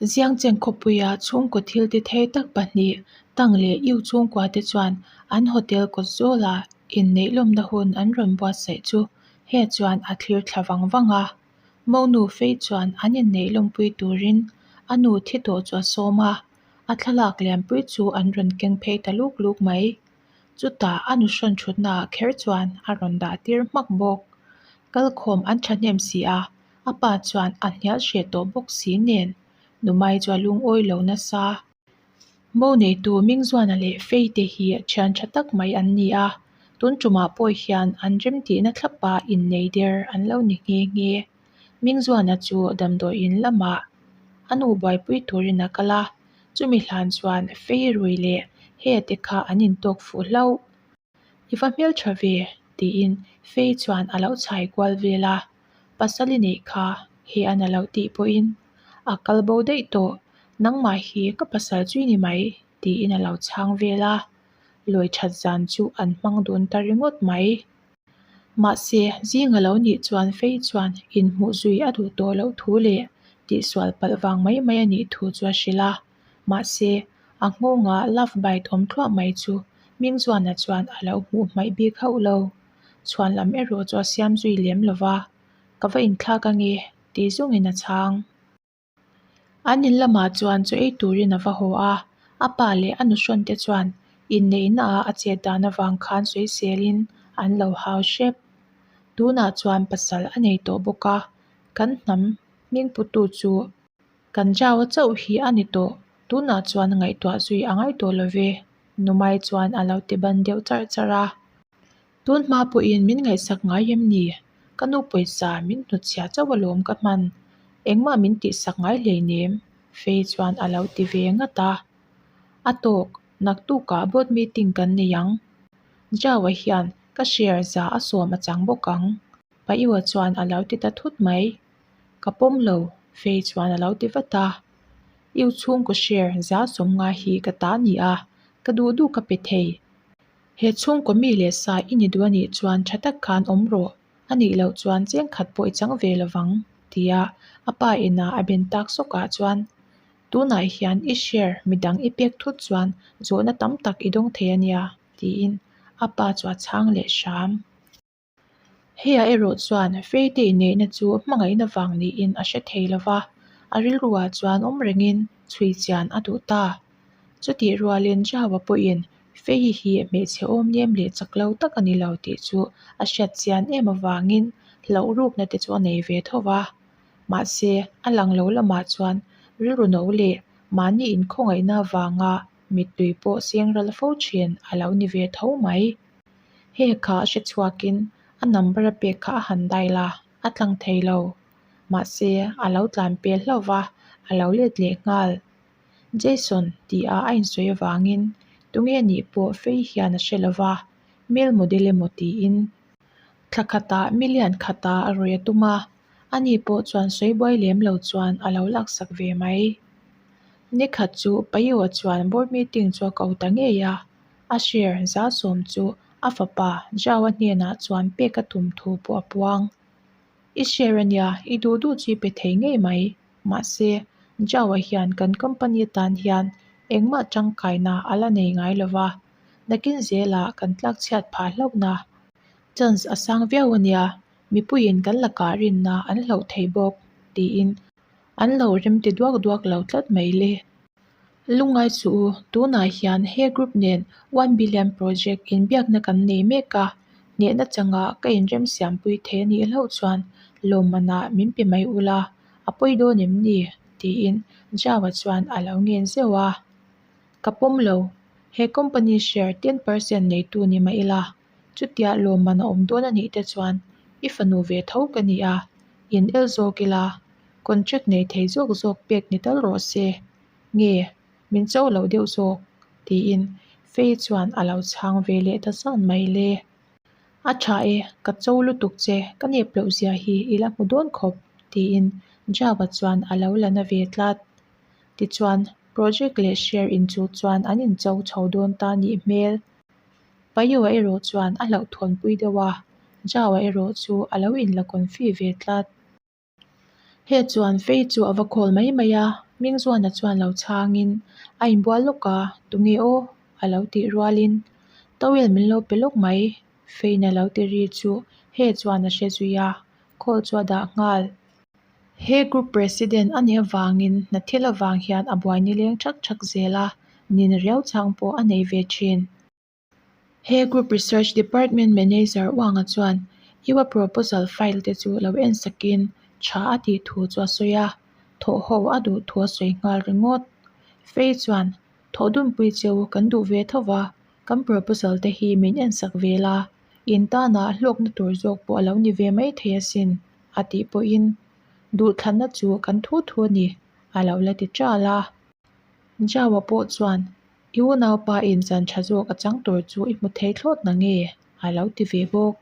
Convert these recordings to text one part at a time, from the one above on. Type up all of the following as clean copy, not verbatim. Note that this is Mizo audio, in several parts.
Ziangcheng khawpuia chhungkaw thil ti thei tak pahnih, Tang leh Yu chhungkua te chuan an hotel kawt zawla inneih lawmna hun an rawn buatsaih chu he chuan a thlir thla vang vang a. Monu fei chuan an inneih lawmpui turin a nu thi tawh chu a sawm a, a thlalak lianpui chu an rawn keng phei ta luk luk mai. Chutah a nu hrawn thutnaah kher chuan a rawn dah tir hmak bawk. Kalkhawm an thahnem si a, a pa chuan a hnial hreh tawh bawk si nen Numai chu a lungawi lo nasa. Mo neitu Mingzuana leh Fei te hi thian tha tak mai an ni a, tun tumah pawh hian an remtihna thlapa innei der an lo ni nghe nghe. Mingzuana chu damdawiin lamah a nu buaipui turin a kal a, chumi hlan chuan Fei rui leh He te kha an intawk fuh hlauh. I va hmeltha ve tiin Fei chuan a lo chhai kual vel a, pasal i neih kha he an a lo tih pawhin a kal bo daih tawh, nangmah hi ka pasal chu i ni mai tiin a lo chhang vel a, lawi that zan chu an hmang dun ta ringawt mai. Mahse, zing a lo nih chuan Fei chuan inhmuh zui a duh tawh loh thu leh tihsual palh vang mai mai a nih thu chu a hrilh a, mahse, a nghawngah love bite awm thluah mai chu Mingzuana chuan a lo hmuh hmaih bik hauh lo. Chhuan lam erawh chu a siam zui lem lo va, Ka va inthlak ange, tih zawngin a chhang. An in lamah chuan chaw ei turin a va haw a, a pa leh a nuhrawn te chuan inneihnaah a chet dan avang khan sawiselin an lo hau hrep. Tunah chuan pasal a nei tawh bawk a, kan hnam hmingputu chu kan Jaua chauh hi a ni tawh, tunah chuan ngaihtuah zui a ngai tawh lo ve, Numai chuan a lo ti ban deuh charh charh a. Tun hma pawhin min ngaihsak ngai em ni? Ka nu pawisa min hnutchhiah chauh alawm ka hman. Engmah min tihsak ngai hleinem, Fei chuan a lo ti ve ngat a. A tawk, naktukah board meeting kan nei ang. Jaua hian ka share za a sawm a chang bawk ang, Paiua chuan a lo ti ta thut mai. Ka pawm lo, Fei chuan a lo ti vat a. Iu chhungkaw share za sawmnga hi ka ta ni a, ka duh duh ka pe thei. He chhungkaw mi leh sa i ni duh a nih chuan tha tak khan awm rawh, a nih loh chuan cheng khat pawh i chang ve lo vang, tia a pa inah a ben tak sawkah chuan, Tunah hian i share midang i pek thut chuan zawhna tam tak i dawng thei a nia, tiin a pa chu a chhang leh hram. Heiah erawh chuan Feite inneihna chu hmangaihna vang niin a hre thei lo va, a rilruah chuan awm rengin chhui chian a duh ta. Chutih rualin Jawa pawhin Fei hi hmeichhe awm nem leh chak lo tak a ni lo tih chu a hriat chian em avangin hlauh rukna te chu a nei ve tho va. Mahse, a lang lo lamah chuan rilru no leh mahni inkhawngaihna avanga mittui pawh seng ral fo thin a lo ni ve tho mai. He kha a hre chhuakin a number a pek kha a han dial a, a tlang thei lo. Mahse, a lo tlan pel hlauh va, a lo let leh nghal. Jason tih-a a insawi avangin tunge nih pawh fei hian a hre lo va, male model emaw tiin. Thla khatah million khata a rawi a tum a, ani pawh chuan sawi buai lem lo chuan a lo laksak ve mai. Nikhat chu Paiua chuan board meeting chu a ko ta ngei a. A share za sawm chu a fapa Zhao-a hnenah chuan pek a tum thu pawh a puang. I share a nia, i duh duh chu i pe thei ngei mai. Mahse, Zhao-a hian kan company atan hian engmah tangkaina a la nei ngai lo va, nakin zelah kan tlakchhiat phah hlauhna chance a sang viau a nia, mipuiin kan lakah rinna an hlauh thei bawk, tiin an lo remti duak duak lo tlat mai le. Lungngai suh u, tunah hian he group nen one billion project inbiakna kan nei mek a, hnehna changa ka inremsiampui thei a nih hlauh chuan lawmmanah min pe mai ula, a pawi dawn em ni? tiin Java chuan a lo ngen zeuh a. Ka pawm lo, he company share 10% neitu ni mah ila, chutia lawmman a awm dawn a nih te chuan i fanu ve tho ka ni a, in el zawk ila, Contract nei thei zawk zawk pek ni tal rawh se, nge min cho lo deuh zawk? tiin Fei chuan a lo chhang ve leh ta zan mai le. A tha e, ka cho lutuk che, ka nep loh zia hi i la hmu dawn khawp, tiin Java chuan a lo la na ve tlat. Tichuan, project leh share inchuh chuan an incho chho dawn ta nih hmel. Paiua erawh chuan a hlauhthawnpui deuh a, Java erawh chu a lo inla confi ve tlat. He chuan Fei chu a va call mai mai a, Mingzuana chuan lo chhangin a inbual lawk a, tunge aw? a lo tih rualin towel min lo pe lawk mai, Feiin a lo ti ri chu He chuan a hre zui a, call chu a dah nghal. He group president a nih avangin hna thil avang hian a buai nileng thak thak zel a, nin riau chang pawh a nei ve thin. He group research department manager Wang-a chuan Iwa proposal file te chu lo en sakin tha a tih thu chu a sawi a, thawh ho a duh thu a sawi nghal ringawt. Fei chuan, Thawh dunpui cheu kan duh ve tho va, kan proposal te hi min en sak ve la, in tanah hlawkna tur zawk pawh a lo ni ve mai thei asin, a tih pawhin duhthlanna chu kan thu thu a ni, a lo la ti ṭal a. Jawa pawh chuan, I unaupa in chan tha zawk a chang tur chu i hmu thei thlawt na nge? a lo ti ve bawk.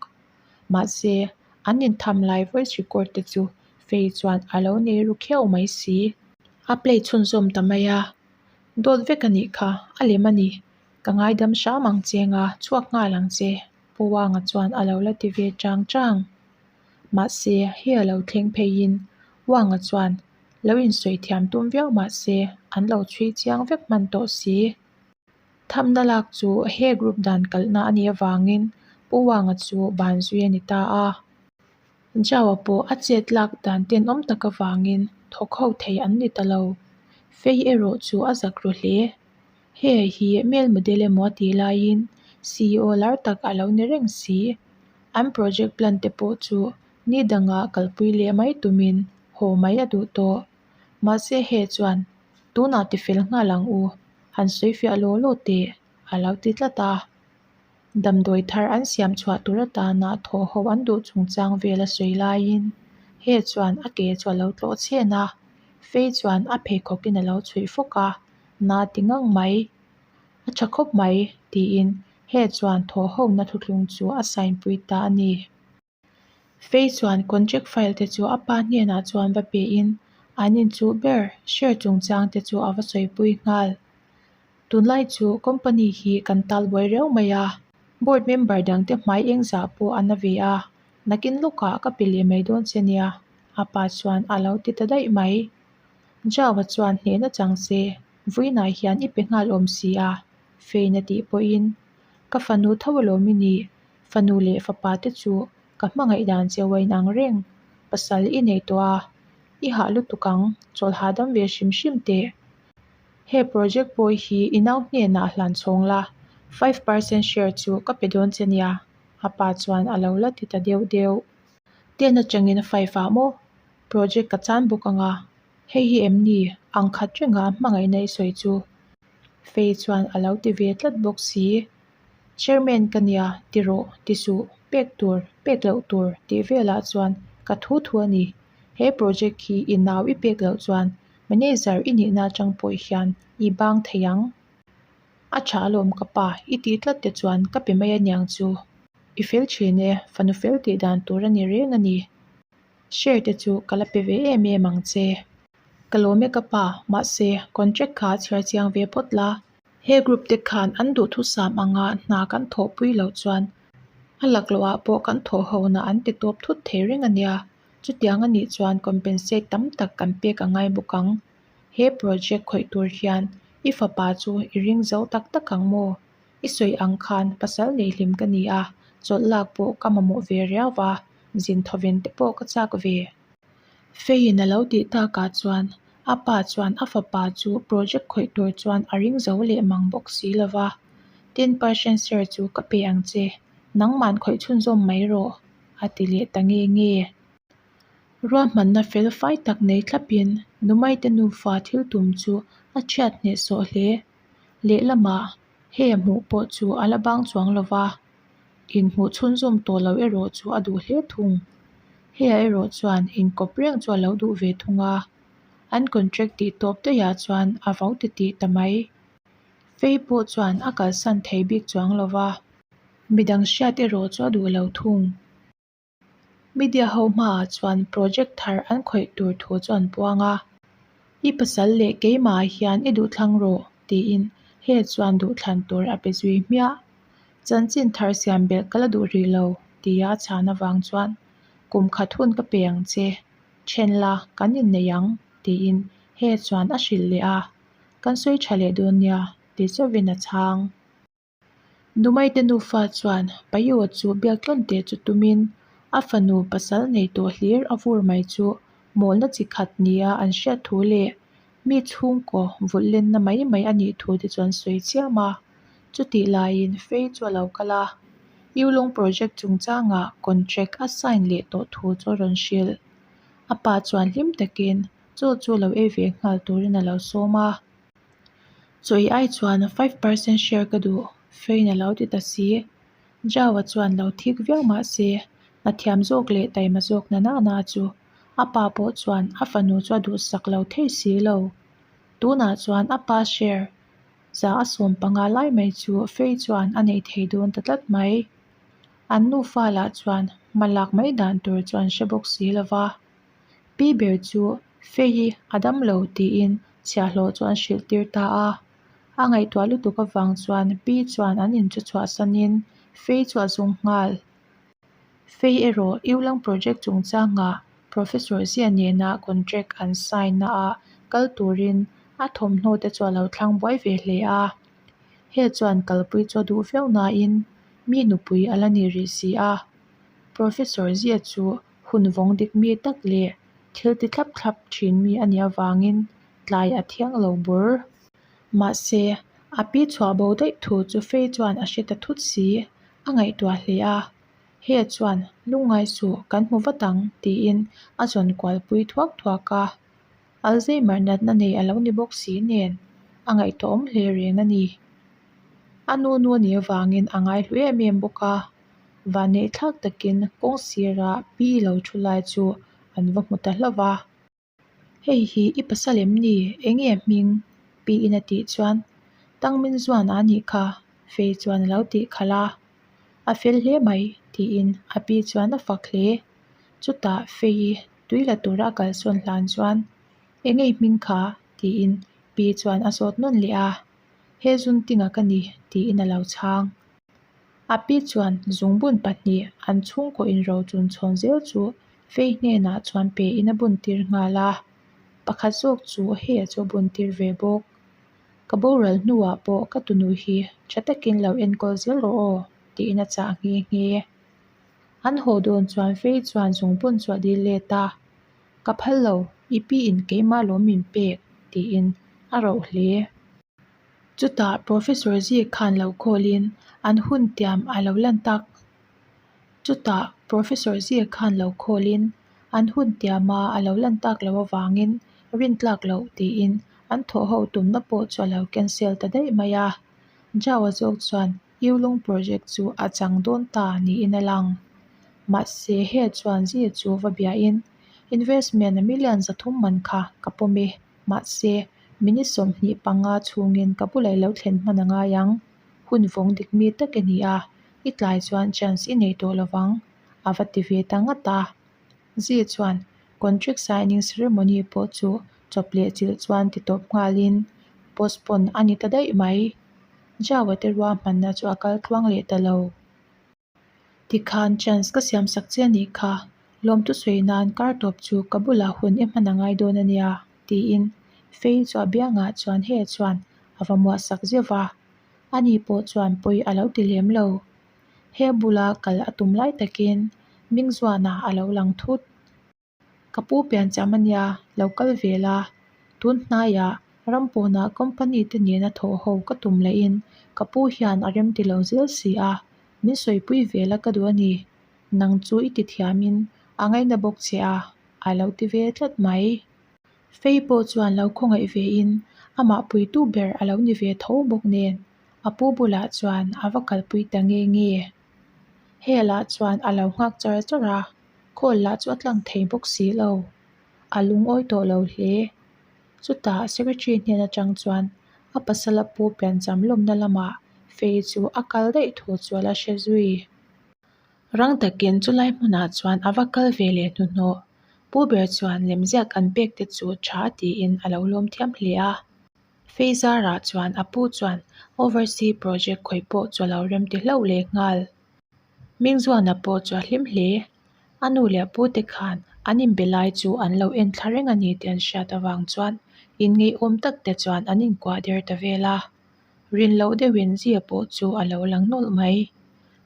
Mahse, an intham lai voice record te chu Fei chuan a lo nei ru khiau mai si. A play chhunzawm ta mai a, Dawt vek a nih kha, a lem a ni. Ka ngaidam hram ang che nga, chhuak nghal ang che, Pu Wanga chuan a lo la ti ve chang chang. Mahse, hei a lo thleng pheiin Wanga chuan Lo insawi thiam tum viau mah se, an lo chhui chiang vek hman tawh si. Thamna lak chu he group dan kalhna a nih avangin Pu Wanga chu ban zui a ni ta a. Jawa pawh a chet lak dan tenawm tak avangin thawk ho thei an ni ta lo. Fei erawh chu a zak ru hle. He hi male model emaw a tih laiin CEO lar tak a lo ni reng si. An project plan te pawh chu Ni dangah kalpui leh mai tumin haw mai a duh tawh. Mahse he chuan, Tunah tifel nghal ang u, han sawi fiah law law teh, a lo ti tlat a. Damdawi thar an siam chhuah tur atana thawh ho an duh chungchang vel a sawi laiin he chuan a ke chu a lo tlawh chhen a, Fei chuan a pheikhawkin a lo chhuih fawk a, Na ti ngang mai. A tha khawp mai, tiin he chuan thawh hona thuthlung chu a sign pui ta a ni. Fei chuan contract file te chu a pa hnenah chuan va pe in an inchuh ber share chungchang te chu a va sawipui nghal. Tunlai chu company hi kan tal buai reuh mai a, board member dang te hmai eng zah pawh a na ve a, nakin lawkah ka pe leh mai dawn che nia, a pa chuan a lo ti ta daih mai. Java chuan hnehna chang se, vawiinah hian i pe nghal awm si a, Fein a tih pawhin ka fanu tho alawm i nih. Fanu leh fapa te chu ka hmangaih dan che uain ang reng. Pasal i nei tawh a, i hah lutuk ang, chawlh hahdam ve hrim hrim teh. He project pawh hi i nau hnenah hlan chhawng la, 5% share chu ka pe dawn che nia, a pa chuan a lo la ti ta deuh deuh. Ten atangin five ah maw project ka chan bawk ang a, hei hi em ni ang khat renga hmangaihna i sawi chu? Fei chuan a lo ti ve tlat bawk si. Chairman ka nia, ti rawh, ti suh, pek tur, pek loh tur tih velah chuan ka thu thu a ni. He project hi i nau i pek loh chuan manager i nihna atang pawh hian i bang thei ang. A tha alawm ka pa, i tih tlat te chuan ka pe mai aniang chu. I fel thin e, fanu fel tih dan tur a ni reng a ni. Share te chu ka la pe ve em em ang che. Ka lawm e ka pa, mahse contract kha chhiar chiang ve phawt la. He group te khan an duhthusam anga hna kan thawhpui loh chuan a laklawh ah pawh kan thawh ho na an ti tawp thut thei reng a nia. Chutiang a nih chuan compensate tam tak kan pek a ngai bawk ang. He project khawih tur hian i fapa chu i ring zo tak tak ang maw? I sawi ang khan pasal nei hlim ka ni a, chawlh lak pawh ka mamawh ve riau va, zin thawven te pawh ka chak ve. Feiin a lo tih takah chuan a pa chuan a fapa chu project khawih tur chuan a ring zo leh mang bawk si lo va, 10% share chu ka pe ang che, nangman khawih chhunzawm mai rawh, a ti leh ta nge nge. Ruahmanna fel fai tak nei thlapin Numaite nufa thil tum chu a chhiat hnehsawh hle. Lehlamah he a hmuh pawh chu a la bang chuang lo va, inhmuh chhunzawm tawh lo erawh chu a duh hle thung. Heia erawh chuan inkawp reng chu a lo duh ve thung a, an contract tih tawp daihah chuan a vo ti tih ta mai. Fei pawh chuan a kalsan thei bik chuang lo va, midang hriat erawh chu a duh lo thung. Media ho hmaah chuan project thar an khawih tur thu chu an puang a, I pasal leh keimah hian i duhthlang rawh tiin he chuan duhthlan tur a pe zui hmiah. Chanchin thar siam belh ka la duh rih lo tia a chhan avang chuan kum khat hun ka pe ang che. Then la, kan innei ang, tiin He chuan a hrilh leh a. Kan sawi tha leh dawn nia, ti chauhin a chhang. Dumaite nufa chuan Paio chu biak tlawn teh chu tumin a fanu pasal nei tawh hlir a vur mai chu mawlna chi khat nia an hriat thu leh mi chhungkaw vulh lenna mai mai a nih thu te chu an sawi chiam a. Chutih laiin Fei chu a lo kal a, Yulong project chungchangah contract a sign leh tawh thu chu a rawn hrilh. A pa chuan hlim takin chaw chu lo ei ve nghal turin a lo sawm a. Chawi ai chuan 5% share ka duh, Fein a lo ti ta si. Zhao-a chuan lo thik viau mah se, hna thiam zawk leh taima zawk na nana chu a pa pawh chuan a fanu chu a duhsak lo thei si lo. Tunah chuan a pa share 115 lai mai chu Fei chuan a nei thei dawn ta tlat mai. An nufa lah chuan hma lak mai dan tur chu an hre bawk si lo va. Pi ber chu Fei-i a dam lo tiin chhiahhlawh chu an hrilh tir ta a. A ngaihtuah lutuk avang chuan Pi chuan an in chu chhuahsanin Fei chu a zung nghal. Fei erawh Iulang Project chungchangah Professor Zia nena contract an sign na ah kal turin a thawmhnaw te chu a lo thlang buai ve hle a. He chuan kalpui chu a duh viau nain mi nupui a la ni rih si a. Professor Zia chu hun vawng dik mi tak leh thil ti thlap thlap thin mi a nih avangin tlai a thiang lo bur. Mahse, a pi chhuah bo daih thu chu Fei chuan a hre ta thut si, a ngaihtuah hle a. He chuan, Lungngai suh, kan hmu vat ang, tiin a zawn kual pui thuak thuak a. Alzheimer natna nei a lo ni bawk si nen, a ngaihtuahawm hle reng a ni. A nu nu a nih avangin a ngaihlu em em bawk a. Vanneih thlak takin kawng sira pi lo thu lai chu an va hmu ta hlauh va. Hei hi i pasal em ni? Enge a hming? Piin a tih chuan Tang min zuan a nih kha, Fei chuan a lo tih khalh a. A fel hle mai, tiin a pi chuan a fak hle. Chutah Fei-i tui la tura a kalsawn hlan chuan Enge i hming kha? tiin pi chuan a zawt nawn leh a. He Zuntinga ka ni, tiin a lo chhang. A pi chuan zungbun pahnih an chhungkaw inro chun chhawn zel chu Fei hnenah chuan pe in a bun tir nghal a, pakhat zawk chu hei a chu a bun tir ve bawk. Ka boral hnuah pawh ka tunu hi tha takin lo enkawl zel rawh aw tiin a chah nghe nghe. An haw dawn chuan Fei chuan zungbun chu a dil let a, Ka phal lo, i pi in keimah lawm min pek tiin a roh hle. Chutah Professor Zi khan lo call-in an hun tiam a lo lan tak. Chutah Professor Zi khan lo call-in an hun tiama a lo lan tak loh avangin rin tlak loh tiin an thawh ho tumna pawh chu a lo cancel ta daih mai a. Zhao-a zawk chuan Yulong project chu a chang dawn ta niin a lang. Mahse he chuan Zi chu va biain investment a million 300 man kha ka pawm e. Mahse, minute 25 chhungin ka bulah i lo thlen hman a ngai ang. Hun vawng dik mi tak i ni a, i tlai chuan chance i nei tawh lo vang, a va ti ve ta ngat a. Zi chuan contract signing ceremony pawh chu chawp leh chilh chuan ti tawp nghalin postpone a ni ta daih mai. Zhao-a te ruahmanna chu a kal tluang leh ta lo. Tikhan chance ka siam sak che a nih kha, lawmtu sawi nan kar tawp chu ka bulah hun i hman a ngai dawn a nia, tiin Fei chu a biangah chuan he chuan a va muah sak zeuh va, ani pawh chuan pawi a lo ti lem lo. He bula kal a tum lai takin Mingzuana a lo lang thut. Ka pu piancham a nia, lo kal ve la. Tun hnaiah ram pawnah company te nena thawh ho ka tum lahin ka pu hian a rem ti lo zel si a, min sawipui ve la ka duh a ni. Nang chu i ti thiamin a ngaina bawk che a, a lo ti ve tlat mai. Fei pawh chuan lo khawngaih vein amah puitu ber a lo ni ve tho bawk nen a pu bulah chuan a va kalpui ta nge nge. Hela chuan a lo nghak char char a. Call lah chu a tlang thei bawk si lo. A lungawi tawh lo hle. Chutah secretary hnen atang chuan a pasal a pu piancham lawmna lamah Fei chu a kal daih thu chu a la hre zui. Rang takin chulai hmunah chuan a va kal ve leh hnuhnawh. Pu ber chuan lemziak an pek te chu tha tiin a lo lawm thiam hle a. Fei zarah chuan a pu chuan oversea project khawih pawh chu a lo rem ti hlauh leh nghal. Mingzuana pawh chu a hlim hle. A nu leh pu te khan an inbe lai chu an lo en thla reng a ni tih an hriat avang chuan inngeihawm tak te chuan an inkuah der ta vel a. Rin loh deuhin Zia pawh chu a lo lang nawlh mai.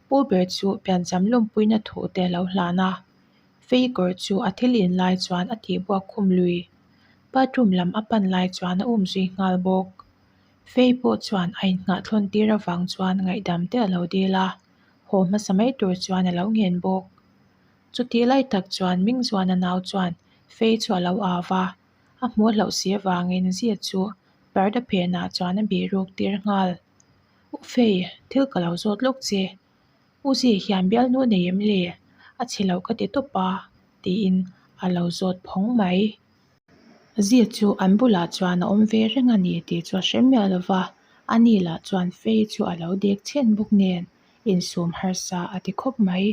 Pu ber chu piancham lawmpuina thu te a lo hlan a. Fei kawr chu a thil in lai chuan a tihbuak khum lui. Bathroom lam a pan lai chuan a um zui nghal bawk. Fei pawh chuan a innghah thlawn tir avang chuan ngaihdam te a lo dil a, haw hmasa mai tur chuan a lo ngen bawk. Chutih lai tak chuan Mingzuana nau chuan Fei chu a lo au va, a hmuh hlauh si avangin Zia chu parda phenah chuan a bih ruk tir nghal. U Fei, thil ka lo zawt lawk che. U Zia hian bialnu nei em le? A chhe loh ka ti tawp a, tiin a lo zawt phawng mai. Zia chu an bulah chuan a awm ve reng a ni tih chu a hre miah lo va, ani lah chuan Fei chu a lo dek chhen bawk nen insum harsa a ti khawp mai.